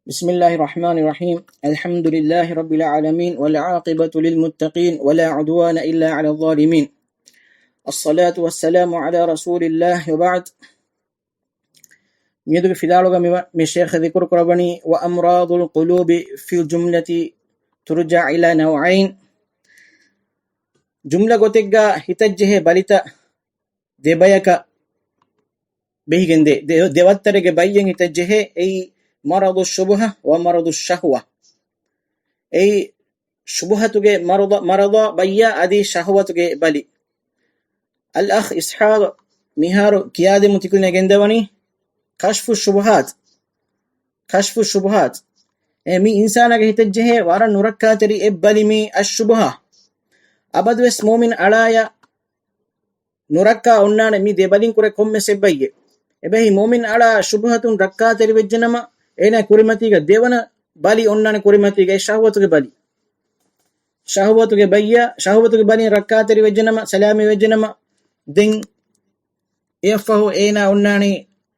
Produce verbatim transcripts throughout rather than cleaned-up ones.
بسم الله الرحمن الرحيم. الحمد لله رب العالمين، والعاقبة للمتقين، ولا عدوان إلا على الظالمين. الصلاة والسلام على رسول الله وبعد. މިއަދުގެ ފިލާޅުގަ މި، މި ޝޭޚް ޛިކުރު ކުރައްވަނީ، وأمراض القلوب في الجملة ترجع إلى نوعين. ޖުމްލަ ގޮތެއްގަ ހިތަށްޖެހޭ ބަލިތައް ދެބަޔަކަށް ބެހިގެންދޭ. ދެ، ދެވައްތަރެއްގެ ބައްޔެއް ހިތަށްޖެހޭ. އެއީ މަރަޟު ޝުބުހަ ވަ މަރަޟު ޝަހުވަ. އެއީ ޝުބުހަތުގެ މަރަޟަ، މަރަޟާ ބައްޔާ އަދި ޝަހުވަތުގެ ބަލި. އަލްއަޚް އިސްޙާޤް މިހާރު ކިޔާދެމު ތިކުލިނެ ގެންދަވަނީ ކަޝްފު ޝުބުހާތް. ކަޝްފު ޝުބުހާތް. އެ މި އިންސާނާގެ ހިތަށްޖެހޭ ވަރަށް ނުރައްކާތެރި އެއް ބަލި މީ އައްޝުބުހާ. އަބަދުވެސް މުއުމިން އަޅާޔަށް ނުރައްކާ އޮންނާނެ މި ދެބަލިން ކުރެ ކޮންމެސް އެއްބައްޔެއް. އެބަހީ މުއުމިން އަޅާ ޝުބުހަތުން ރައްކާތެރިވެއްޖެނަމަ، އޭނާ ކުރިމަތީގަ ދެވަނަ ބަލި އޮންނާނެ ކުރިމަތީގައި ޝަހުވަތުގެ ބަލި. ޝަހުވަތުގެ ބައްޔަ، ޝަހުވަތުގެ ބަލިން ރައްކާތެރިވެއްޖެނަމަ، ސަލާމަތްވެއްޖެނަމަ، ދެން އެއަށްފަހު އޭނާ އޮންނާނީ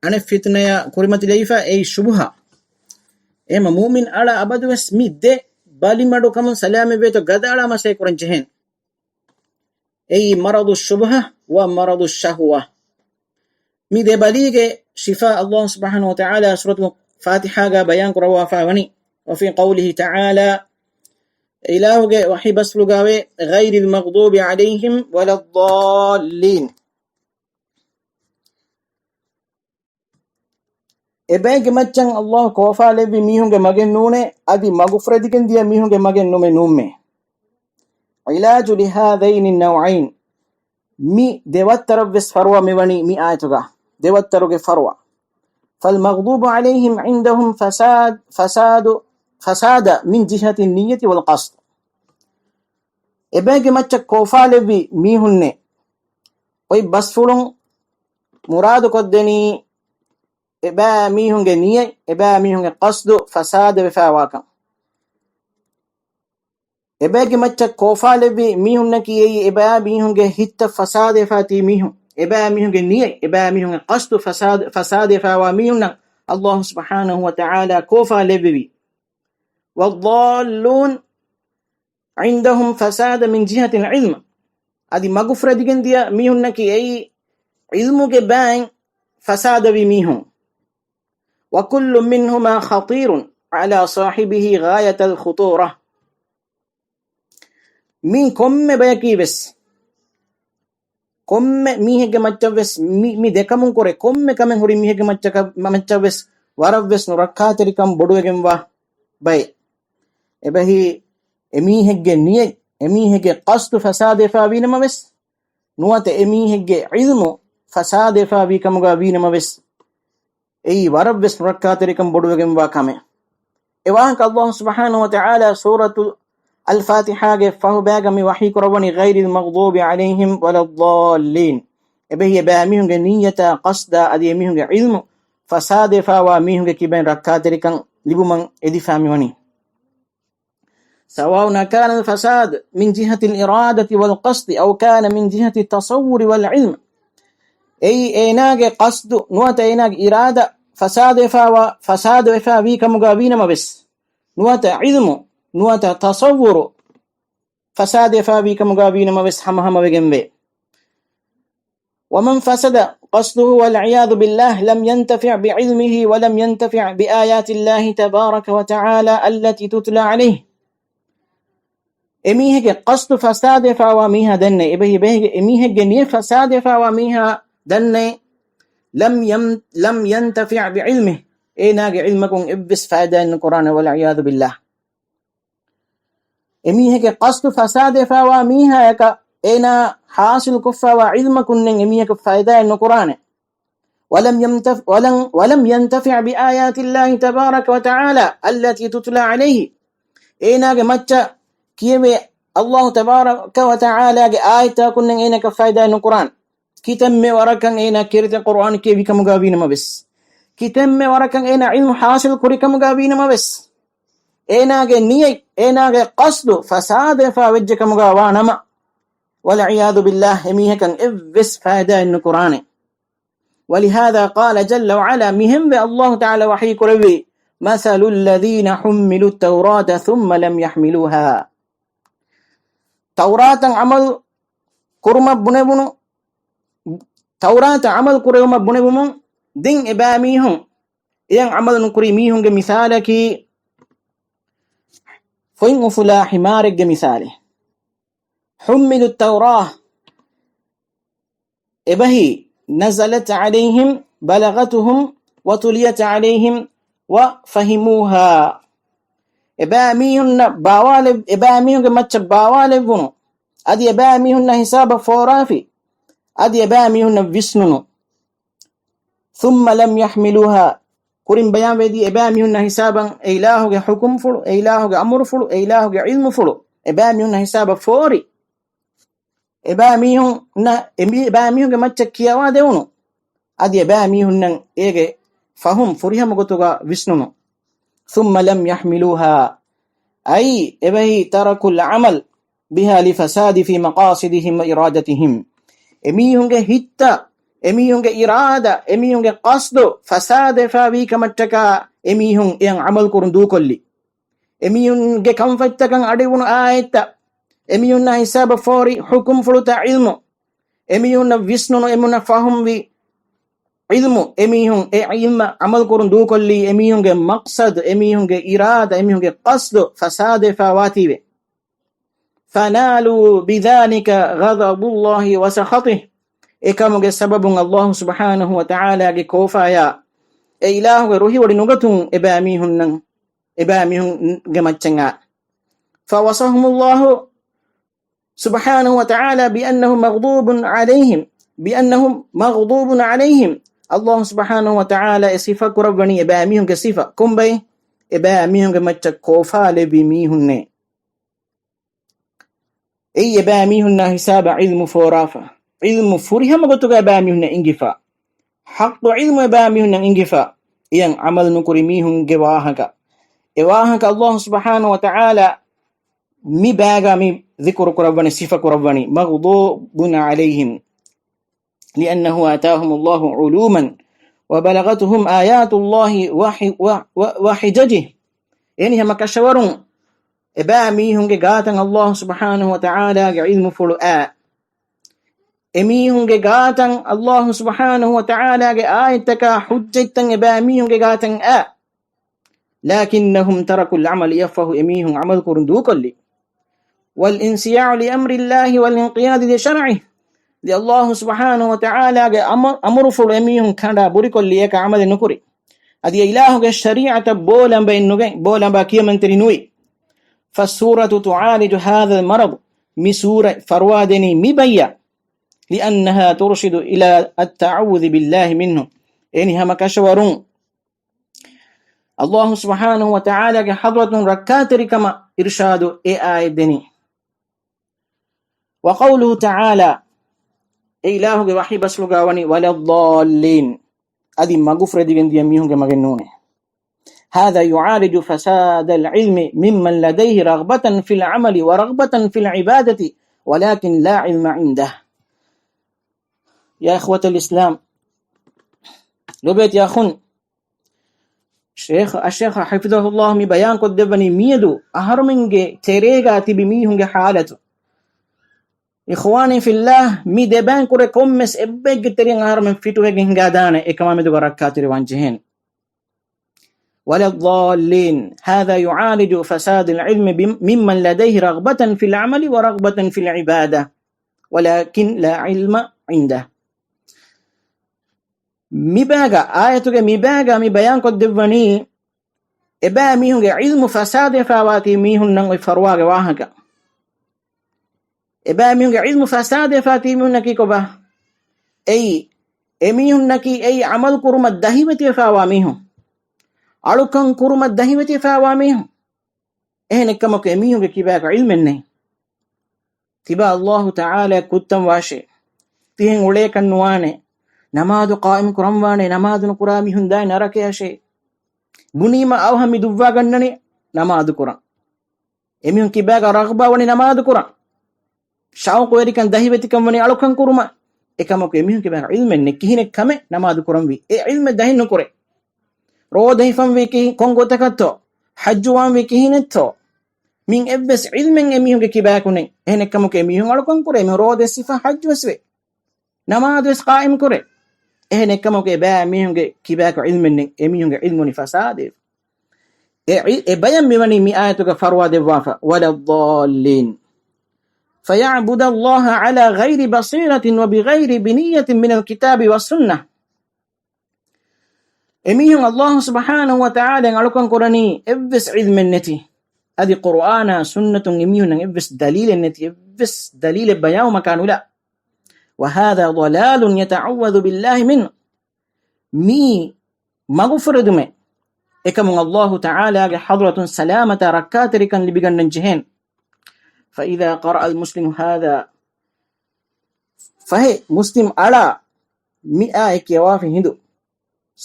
އަނެއް ފިތުނަޔާ ކުރިމަތިލައިފަ، އެއީ ޝުބުހާ. އެހެމަ މުއުމިން އަޅާ އަބަދުވެސް މި ދެ ބަލިމަޑުކަމުން ސަލާމަތްވޭތޯ ގަދައަޅާ މަސައްކަތް ކުރަން ޖެހޭނެ. އެއީ މަރަޟު ޝުބުހަ ވަ މަރަޟު ޝަހުވަ. މި ދެ ބަލީގެ ޝިފާ ﷲ ސުބްޙާނަހޫ ވަތަޢާލާ ސޫރަތުލް ފާތިޙާގަ ބަޔާން ކުރައްވާފަ ވަނީ. وفي قوله تعالى، އިލާހުގެ ވަޙީ ބަސްފުޅުގައި، غير المغضوب عليهم ولا الضالين. އެބައިގެ މައްޗަށް ﷲ ކޯފާލެއްވި މީހުންގެ މަގެއް ނޫނޭ، އަދި މަގުފުރެދިގެން ދިޔަ މީހުންގެ މަގެއް ނުމެ ނޫންމޭ. علاج لهذين النوعين. މި ދެވައްތަރަށްވެސް ފަރުވާ މިވަނީ މި އާޔަތުގަ. ދެވައްތަރުގެ ފަރުވާ. فالمغضوب عليهم عندهم فساد، فساد، فساد من جهة النية والقصد. އެބައިގެ މައްޗަށް ކޯފާލެއްވި މީހުންނެއް އޮތް ބަސްފުޅުން މުރާދުކޮށްދެނީ އެބައިމީހުންގެ ނިޔަތް، އެބައިމީހުންގެ ޤަޞްދު ފަސާދަވެފައިވާކަން. އެބައިގެ މައްޗަށް ކޯފާލެއްވި މީހުންނަކީ އެއީ އެބައިމީހުންގެ ހިތްތައް ފަސާދަވެފައި ތިބި މީހުން. އެބައިމީހުންގެ ނިޔަތް، އެބައިމީހުންގެ ޤަޞްދު ފަސާދަ، ފަސާދަވެފައިވާ މީހުންނަށް ﷲ ސުބްޙާނަހޫ ވަތަޢާލާ ކޯފާލެއްވެވި. والضالون عندهم فساد من جهة العلم. އަދި މަގުފުރެދިގެން ދިޔަ މީހުންނަކީ އެއީ ޢިލްމުގެ ބައިން ފަސާދަވި މީހުން. وكل منهما خطير على صاحبه غاية الخطورة. މި ކޮންމެ ބަޔަކީ ވެސް، ކޮންމެ މީހެއްގެ މައްޗަށް ވެސް، މި، މި ދެކަމުން ކުރެ ކޮންމެ ކަމެއް ހުރި މީހެއްގެ މައްޗަކަށް، މައްޗަށް ވެސް ވަރަށް ވެސް ނުރައްކާތެރިކަން ބޮޑުވެގެންވާ ބައެއް. އެބަހީ އެމީހެއްގެ ނިޔަތް، އެމީހެއްގެ ޤަޞްދު ފަސާދަވެފަ ވީނަމަ ވެސް، ނުވަތަ އެމީހެއްގެ ޢިލްމު ފަސާދަވެފަ ވީ ކަމުގަ ވީނަމަ ވެސް، އެއީ ވަރަށް ވެސް ނުރައްކާތެރިކަން ބޮޑުވެގެންވާ ކަމެއް. އެ ވާހަކަ ﷲ ސުބްޙާނަހޫ ވަތަޢާލާ ސޫރަތު އަލް ފާތިޙާގެ ފަހުބައިގަ މި ވަޙީ ކުރައްވަނީ، غير المغضوب عليهم ولا الضالين. އެބަހީ އެބައިމީހުންގެ ނިއްޔަތާ ޤަޞްދާ އަދި އެމީހުންގެ ޢިލްމު ފަސާދަވެފައިވާ މީހުންގެ ކިބައިން ރައްކާތެރިކަން ލިބުމަށް އެދިފަ މިވަނީ. سواء أكان الفساد من جهة الإرادة والقصد أو كان من جهة التصور والعلم. އެއީ އޭނާގެ ޤަޞްދު ނުވަތަ އޭނާގެ އިރާދަ ފަސާދަވެފައިވާ، ފަސާދަވެފައިވީ ކަމުގަ ވީނަމަ ވެސް، ނުވަތަ ޢިލްމު، ނުވަތަ ތަޞައްވުރު ފަސާދަވެފައިވީ ކަމުގަ ވީނަމަ ވެސް ހަމަހަމަވެގެންވޭ. ومن فسد قصده والعياذ بالله لم ينتفع بعلمه ولم ينتفع بآيات الله تبارك وتعالى التي تتلى عليه. އެމީހެއްގެ ޤަޞްދު ފަސާދަވެފައިވާ މީހާ ދެންނެވި، އެބަހީ އެބަހީގެ އެމީހެއްގެ ނިޔަތް ފަސާދަވެފައިވާ މީހާ ދެންނެވި، لم ين، لم ينتفع بعلمه، އޭނާގެ ޢިލްމަކުން އެއްވެސް ފައިދާއެއް ނުކުރާނެ، والعياذ بالله. އެމީހެއްގެ ޤަޞްދު ފަސާދަވެފައިވާ މީހާޔަކަށް އޭނާ ޙާޞިލުކޮށްފައިވާ ޢިލްމަކުންނެއް އެމީހަކަށް ފައިދާއެއް ނުކުރާނެ. ولم ينتف، ولم، ولم ينتفع بآيات الله تبارك وتعالى التي تتلى عليه. އޭނާގެ މައްޗަށް ކިޔެވޭ ﷲ ތަބާރަކަ ވަތަޢާލާގެ އާޔަތްތަކުންނެއް އޭނާއަކަށް ފައިދާއެއް ނުކުރާނެ. ކިތަންމެ ވަރަކަށް އޭނާ ކީރިތި ޤުރުއާން ކިޔެވި ކަމުގަ ވީނަމަ ވެސް، ކިތަންމެ ވަރަކަށް އޭނާ ޢިލްމު ޙާޞިލު ކުރި ކަމުގަ ވީނަމަ ވެސް، އޭނާގެ ނިޔަތް، އޭނާގެ ޤަޞްދު ފަސާދަވެފަ ވެއްޖެ ކަމުގަ ވާ ނަމަ، والعياذ بالله، އެމީހަކަށް އެއްވެސް ފައިދާއެއް ނުކުރާނެ. ولهذا قال جل وعلا، މިހެންވެ ﷲ ތަޢާލާ ވަޙީ ކުރެއްވީ، مثل الذين حملوا التوراة ثم لم يحملوها. ތައުރާތަށް ޢަމަލު ކުރުމަށް ބުނެވުނު، ތައުރާތަށް ޢަމަލު ކުރެވުމަށް ބުނެވުމުން ދެން އެބައިމީހުން އެޔަށް ޢަމަލު ނުކުރި މީހުންގެ މިސާލަކީ ފޮތް އުފުލާ ޙިމާރެއްގެ މިސާލެއް. حملوا التوراة، އެބަހީ، نزلت عليهم، بلغتهم، وتليت عليهم، وفهموها. އެބައިމީހުންނަށް ބާވާލެއް، އެބައިމީހުންގެ މައްޗަށް ބާވާލެއްވުނު، އަދި އެބައިމީހުންނަށް ހިސާބަށް ފޯރާފި، އަދި އެބައިމީހުންނަށް ވިސްނުނު. ثم لم يحملوها، ކުރިން ބަޔާންވެދީ އެބައިމީހުންނަށް ހިސާބަށް އެ އިލާހުގެ ޙުކުމްފުޅު، އެ އިލާހުގެ އަމުރުފުޅު، އެ އިލާހުގެ ޢިލްމުފުޅު އެބައިމީހުންނަށް ހިސާބަށް ފޯރި. އެބައިމީހުންނަށް، އެ މީ-، އެބައިމީހުންގެ މައްޗަށް ކިޔަވާ ދެވުނު. އަދި އެބައިމީހުންނަށް އޭގެ ފަހުމް ފުރިހަމަ ގޮތުގަ ވިސްނުނު. ثم لم يحملوها، أي، އެބަހީ، تركوا العمل بها لفساد في مقاصدهم وإرادتهم. އެމީހުންގެ ހިތްތައް، އެމީހުންގެ އިރާދަ، އެމީހުންގެ ޤަޞްދު ފަސާދަވެފަ ވީ ކަމަށްޓަކާ އެމީހުން އެޔަށް ޢަމަލު ކުރުން ދޫކޮށްލި. އެމީހުންގެ ކަންފަތްތަކަށް އަޑެއްވުނު އާޔަތްތައް، އެމީހުންނާ ހިސާބަށް ފޯރި ޙުކުމްފުޅުތައް ޢިލްމު، އެމީހުންނަށް ވިސްނުނު، އެމީހުންނަށް ފަހުމްވި ޢިލްމު، އެމީހުން އެ ޢިލްމަށް ޢަމަލު ކުރުން ދޫކޮށްލީ، އެމީހުންގެ މަޤްޞަދު، އެމީހުންގެ އިރާދަ، އެމީހުންގެ ޤަޞްދު ފަސާދަވެފަ ވާތީވެ. فنالوا بذلك غضب الله وسخطه. އެކަމުގެ ސަބަބުން ﷲ ސުބްޙާނަހޫ ވަތަޢާލާގެ ކޯފާޔާ އެ އިލާހުގެ ރުހިވޮޑި ނުގަތުން އެބައިމީހުންނަށް، އެބައިމީހުންގެ މައްޗަށް އާ. فوصفهم الله، سبحانه وتعالى بأنه مغضوب عليهم، بأنهم مغضوب عليهم. ﷲ ސުބްޙާނަހޫ ވަތަޢާލާ އެ ސިފަ ކުރައްވަނީ އެބައިމީހުންގެ ސިފަ. ކޮންބައި؟ އެބައިމީހުންގެ މައްޗަށް ކޯފާލެއްވި މީހުންނޭ. އެއީ އެބައިމީހުންނާ ހިސާބަށް ޢިލްމު ފޯރާފަ، ޢިލްމު ފުރިހަމަ ގޮތުގަ އެބައިމީހުންނަށް އިނގިފަ، ޙައްޤު ޢިލްމު އެބައިމީހުންނަށް އިނގިފަ، އެޔަށް ޢަމަލު ނުކުރި މީހުންގެ ވާހަކަ. އެ ވާހަކަ ﷲ ސުބްޙާނަހޫ ވަތަޢާލާ މި ބައިގަ މި ޛިކުރު ކުރައްވަނީ، ސިފަ ކުރައްވަނީ، مغضوب عليهم لأنه آتاهم الله علوما وبلغتهم آيات الله وح-، و-، و-، وحججه. އެނި ހަމަ ކަށަވަރުން އެބައިމީހުންގެ ގާތަށް ﷲ ސުބްޙާނަހޫ ވަތަޢާލާގެ ޢިލްމުފުޅު އާ. އެމީހުންގެ ގާތަށް ﷲ ސުބްޙާނަހޫ ވަތަޢާލާގެ އާޔަތްތަކާ ޙުއްޖަތްތައް އެބައިމީހުންގެ ގާތަށް އާ. لكنهم تركوا العمل، އެއަށްފަހު އެމީހުން ޢަމަލު ކުރުން ދޫކޮށްލި. والانصياع لأمر الله والانقياد لشرعه. ދެ ﷲ ސުބްޙާނަހޫ ވަތަޢާލާގެ އަމަ-، އަމުރުފުޅު އެމީހުން ކަނޑާ ބުރިކޮށްލި، އޭކަށް ޢަމަލެއް ނުކުރި. އަދި އެ އިލާހުގެ ޝަރީޢަތަށް ބޯލަނބައެއް ނުގެ، ބޯލަނބާ ކިޔަމަންތެރި ނުވި. فالسورة تعالج هذا المرض، މި ސޫރަތް ފަރުވާ ދެނީ މި ބައްޔަށް. لأنها ترشد إلى التعوذ بالله منه. އެނި ހަމަ ކަށަވަރުން ﷲ ސުބްޙާނަހޫ ވަތަޢާލާގެ ޙަޟްރަތުން ރައްކާތެރިކަމަށް އިރުޝާދު އެ އާޔަތް ދެނީ. وقوله تعالى، އެ އިލާހުގެ ވަޙީ ބަސްފުޅުގާ ވަނީ، ولا الضالين، އަދި މަގުފުރެދިގެން ދިޔަ މީހުންގެ މަގެއް ނޫނޭ. هذا يعالج فساد العلم ممن لديه رغبة في العمل ورغبة في العبادة ولكن لا علم عنده. يا إخوة الإسلام، ލޮބުވެތި އަޚުން، ޝޭޚް އައްޝޭޚް ޙަފިޡަހުﷲ މި ބަޔާންކޮށްދެއްވަނީ މިއަދު އަހަރުމެންގެ ތެރޭގާ ތިބި މީހުންގެ ޙާލަތު. އިޚްވާނީ ފިއްލާހް، މި ދެބައިން ކުރެ ކޮންމެސް އެއްބައެއްގެ ތެރެއިން އަހަރުމެން ފިޓުވެގެން ހިނގާދާނެ، އެކަމާ މެދުގަ ރައްކާތެރިވާން ޖެހޭނެ. ولا الضالين، هذا يعالج فساد العلم بم-، ممن لديه رغبة في العمل ورغبة في العبادة ولكن لا علم عنده. މިބައިގަ، އާޔަތުގެ މިބައިގަ މި ބަޔާންކޮށްދެއްވަނީ، އެބައިމީހުންގެ ޢިލްމު ފަސާދަވެފައިވާތީ މީހުންނަށް އޮތް ފަރުވާގެ ވާހަކަ. އެބައިމީހުންގެ ޢިލްމު ފަސާދަވެފައިތީ މީހުންނަކީ ކޮބާ؟ އެއީ، އެމީހުންނަކީ އެއީ ޢަމަލު ކުރުމަށް ދަހިވެތިވެފައިވާ މީހުން. އަޅުކަން ކުރުމަށް ދަހިވެތިވެފައިވާ މީހުން. އެހެނެއްކަމަކު އެމީހުންގެ ކިބާގަ ޢިލްމެއް ނެތް. ތިބާ ﷲ ތަޢާލާ ކުއްތަން ވާށޭ. ތިހެން އުޅޭކަށް ނުވާނެ. ނަމާދު ޤާއިމް ކުރަން ވާނެ، ނަމާދު ނުކުރާ މީހުން ދާނެ ނަރަކަޔަށޭ. ބުނީމަ އަވަހަށް މި ދުއްވާގަންނަނީ ނަމާދު ކުރަން. އެމީހުން ކިބާގަ ރަޣްބާ ވަނީ ނަމާދު ކުރަން. ޝައުޤުވެރިކަން ދަހިވެތިކަން ވަނީ އަޅުކަން ކުރުމަށް. އެކަމަކު އެމީހުން ކިބާގަ ޢިލްމެއް ނެތް ކިހިނެއް ކަމެއް ނަމާދު ކުރަންވީ. އެ ޢިލްމެއް ދަހިން ނުކުރޭ. ރޯދަ ހިފަންވީ ކި-، ކޮން ގޮތަކަށްތޯ؟ ޙައްޖު ވާންވީ ކިހިނެއްތޯ؟ މިން އެއްވެސް ޢިލްމެއް އެމީހުންގެ ކިބާކު ނެތް. އެހެނެއްކަމަކު އެމީހުން އަޅުކަން ކުރޭ މި ރޯދަ ސިފަ ޙައްޖުވެސް ވޭ. ނަމާދުވެސް ޤާއިމް ކުރޭ. އެހެނެއްކަމަކު އެބައިމީހުންގެ ކިބާކު ޢިލްމެއް ނެތް. އެމީހުންގެ ޢިލްމު ވަނީ ފަސާދަވެފަ. އެ ޢި-، އެ ބަޔަން މިވަނީ މި އާޔަތުގަ ފަރުވާ ދެއްވާފަ. ولا الضالين. فيعبد الله على غير بصيرة وبغير بنية من الكتاب والسنة. އެމީހުން ﷲ ސުބްޙާނަހޫ ވަތަޢާލާ އަޅުކަން ކުރަނީ އެއްވެސް ޢިލްމެއް ނެތި، އަދި ޤުރުއާނާ ސުންނަތުން އެމީހުންނަށް އެއްވެސް ދަލީލެއް ނެތި، އެއްވެސް ދަލީލެއް ބަޔާންވުމަކާ ނުލާ. وهذا ضلال يتعوذ بالله منه. މީ މަގުފުރެދުމެއް. އެކަމުން ﷲ ތަޢާލާގެ ޙަޟްރަތުން ސަލާމަތާ ރައްކާތެރިކަން ލިބިގަންނަން ޖެހޭނެ. فإذا قرأ المسلم هذا، ފަހެ މުސްލިމް އަޅާ މި އާޔަތް ކިޔަވާފަ ހިނދު،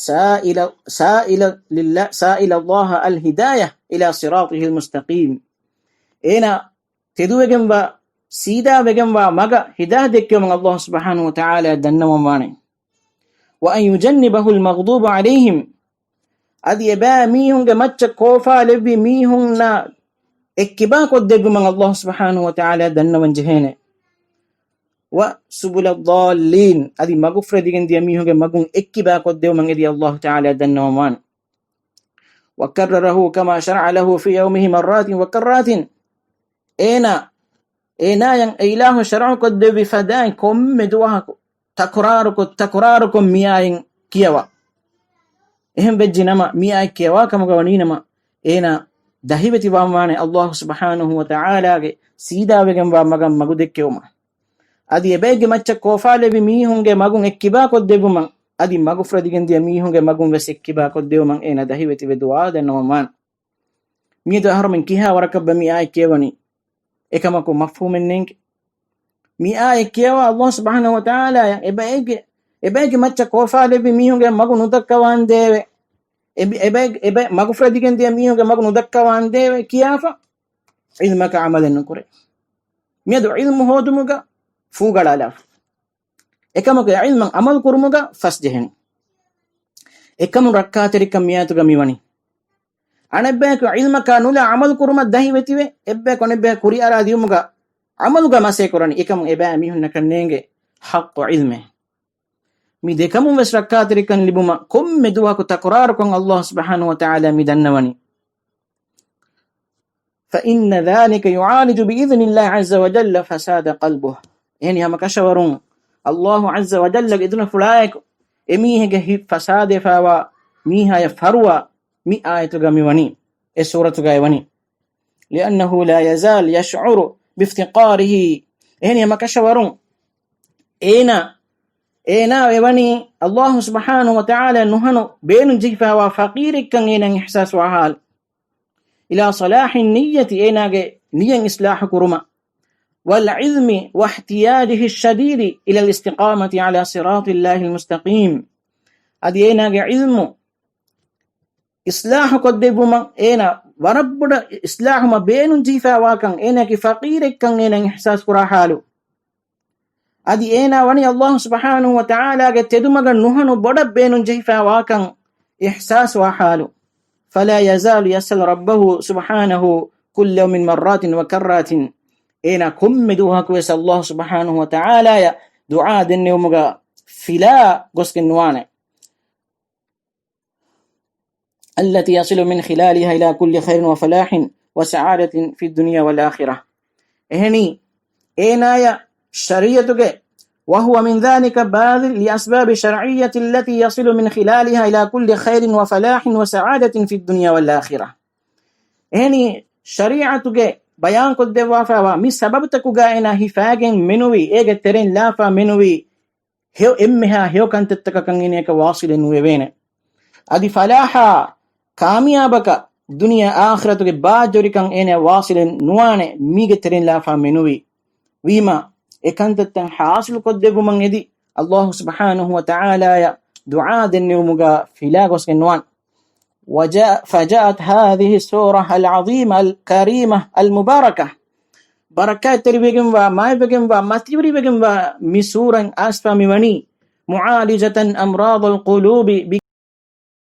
سائل، سائل لله، سائل الله الهداية إلى صراطه المستقيم. އޭނާ ތެދުވެގެންވާ، ސީދާވެގެންވާ މަގަށް ހިދާޔަތް ދެއްކެވުމަށް ﷲ ސުބްޙާނަހޫ ވަތަޢާލާ ދަންނަވަންވާނެ. وأن يجنبه المغضوب عليهم. އަދި އެބައިމީހުންގެ މައްޗަށް ކޯފާލެއްވި މީހުންނާ އެއްކިބާކޮށްދެއްވުމަށް ﷲ ސުބްޙާނަހޫ ވަތަޢާލާ ދަންނަވަން ޖެހޭނެ. وسبل الضالين، އަދި މަގުފުރެދިގެން ދިޔަ މީހުންގެ މަގުން އެއްކިބާކޮށްދެވުމަށް އެދި ﷲ ތަޢާލާ ދަންނަވަންވާނެ. وكرره كما شرع له في يومه مرات وكرات. އޭނާ، އޭނާޔަށް އެ އިލާހު ޝަރުޢުކޮށްދެއްވި ފަދައިން ކޮންމެ ދުވަހަކު ތަކުރާރުކޮށް، ތަކުރާރުކޮށް މިއާޔަތް ކިޔަވާ. އެހެން ވެއްޖެ ނަމަ، މިއާޔަތް ކިޔަވާ ކަމުގަ ވަނީ ނަމަ، އޭނާ ދަހިވެތިވާންވާނެ ﷲ ސުބްޙާނަހޫ ވަތަޢާލާގެ ސީދާވެގެންވާ މަގަށް މަގުދެއްކެވުމަށް. އަދި އެބައެއްގެ މައްޗަށް ކޯފާލެއްވި މީހުންގެ މަގުން އެއްކިބާކޮށްދެއްވުމަށް، އަދި މަގުފުރެދިގެން ދިޔަ މީހުންގެ މަގުން ވެސް އެއްކިބާކޮށްދެވުމަށް އޭނާ ދަހިވެތިވެ ދުޢާ ދަންނަވަންވާނެ. މިއަދު އަހަރުމެން ކިހާ ވަރަކަށްބަ މި އާޔަތް ކިޔަވަނީ؟ އެކަމަކު މަފްހޫމެއް ނޭނގެ. މި އާޔަތް ކިޔަވާ ﷲ ސުބްޙާނަހޫ ވަތަޢާލާ އެބައެއްގެ، އެބައެއްގެ މައްޗަށް ކޯފާލެއްވި މީހުންގެ މަގު ނުދައްކަވާންދޭވެ. އެބަ، އެބަ، އެބަ މަގުފުރެދިގެން ދިޔަ މީހުންގެ މަގު ނުދައްކަވާންދޭވެ ކިޔާފަ، ޢިލްމަކަށް ޢަމަލެއް ނުކުރޭ. މިއަދު ޢިލްމު ހޯދުމުގަ ފޫގަޅާލާފަ. އެކަމަކު އެ ޢިލްމަށް ޢަމަލު ކުރުމުގަ ފަސްޖެހެނީ. އެކަމުން ރައްކާތެރިކަން މިއާޔަތުގަ މިވަނީ. އަނެއްބަޔަކު ޢިލްމަކާ ނުލާ ޢަމަލު ކުރުމަށް ދަހިވެތިވެ، އެއްބަޔަކު އަނެއްބަޔަށް ކުރިއަރާ ދިޔުމުގަ ޢަމަލުގަ މަސޭ ކުރަނީ. އެކަމުން އެބައިމީހުންނަކަށް ނޭނގޭ ޙައްޤު ޢިލްމެއް. މި ދެކަމުން ވެސް ރައްކާތެރިކަން ލިބުމަށް ކޮންމެ ދުވަހަކު ތަކުރާރުކޮށް ﷲ ސުބްޙާނަހޫ ވަތަޢާލާ މި ދަންނަވަނީ. فإن ذلك يعالج بإذن الله عز وجل فساد قلبه. އެހެނި ހަމަ ކަށަވަރުން ﷲ ޢައްޒަ ވަޖައްލަގެ އިޛުނަފުޅާއެކު އެމީހެއްގެ ހިތް ފަސާދަވެފައިވާ މީހާޔަށް ފަރުވާ މި އާޔަތުގަ މިވަނީ، އެ ސޫރަތުގައި ވަނީ. لأنه لا يزال يشعر بافتقاره. އެހެނި ހަމަ ކަށަވަރުން އޭނާ، އޭނާ އެވަނީ ﷲ ސުބްޙާނަހޫ ވަތަޢާލާ ނުހަނު ބޭނުން ޖެހިފައިވާ ފަޤީރެއްކަން އޭނާ އިޙްސާސް ވާ ޙާލު. إلى صلاح النية، އޭނާގެ ނިޔަތް އިޞްލާޙު ކުރުމަށް. والعلم واحتياجه الشديد إلى الاستقامة على صراط الله المستقيم. އަދި އޭނާގެ ޢިލްމު އިޞްލާޙު ކޮށްދެއްވުމަށް އޭނާ ވަރަށް ބޮޑަށް އިޞްލާޙުމަށް ބޭނުން ޖެހިފައިވާކަން އޭނާގެ ފަޤީރެއްކަން އޭނާ އިޙްސާސް ކުރާ ޙާލު. އަދި އޭނާ ވަނީ ﷲ ސުބްޙާނަހޫ ވަތަޢާލާގެ ތެދުމަގަށް ނުހަނު ބޮޑަށް ބޭނުން ޖެހިފައިވާކަން އިޙްސާސް ވާ ޙާލު. فلا يزال يسأل ربه سبحانه كل يوم مرات وكرات. އޭނާ ކޮންމެ ދުވަހަކު ވެސް ﷲ ސުބްޙާނަހޫ ވަތަޢާލާޔަށް ދުޢާ ދެންނެވުމުގަ ފިލާ ގޮސްގެން ނުވާނެ. التي يصل من خلالها إلى كل خير وفلاح وسعادة في الدنيا والآخرة. އެހެނީ، އޭނާޔަށް ޝަރީޢަތުގެ، وهو من ذلك باذل لأسباب الشرعية التي يصل من خلالها إلى كل خير وفلاح وسعادة في الدنيا والآخرة. އެހެނީ، ޝަރީޢަތުގެ ބަޔާންކޮށްދެއްވާފައިވާ މި ސަބަބުތަކުގައި އޭނާ ހިފާގެން މެނުވީ، އޭގެ ތެރެއިން ލާފަ މެނުވީ، ހެޔޮ އެންމެހާ ހެޔޮ ކަންތައްތަކަކަށް އޭނަޔަކަށް ވާޞިލެއް ނުވެވޭނެ. އަދި ފަލާޙާ، ކާމިޔާބަކަށް، ދުނިޔެ އާޚިރަތުގެ ބާއްޖަވެރިކަން އޭނަޔަށް ވާޞިލެއް ނުވާނެ، މީގެ ތެރެއިން ލާފަ މެނުވީ. ވީމާ، އެ ކަންތައްތައް ޙާޞިލުކޮށްދެއްވުމަށް އެދި، ﷲ ސުބްޙާނަހޫ ވަތަޢާލާޔަށް ދުޢާ ދެންނެވުމުގަ ފިލާ ގޮސްގެން ނުވާނެ. وجاء، فجاءت هذه السورة العظيمة الكريمة المباركة. ބަރަކާތްތެރިވެގެންވާ، މާތްވެގެންވާ، މަތިވެރިވެގެންވާ މި ސޫރަތް އައިސްފަ މިވަނީ، معالجة أمراض القلوب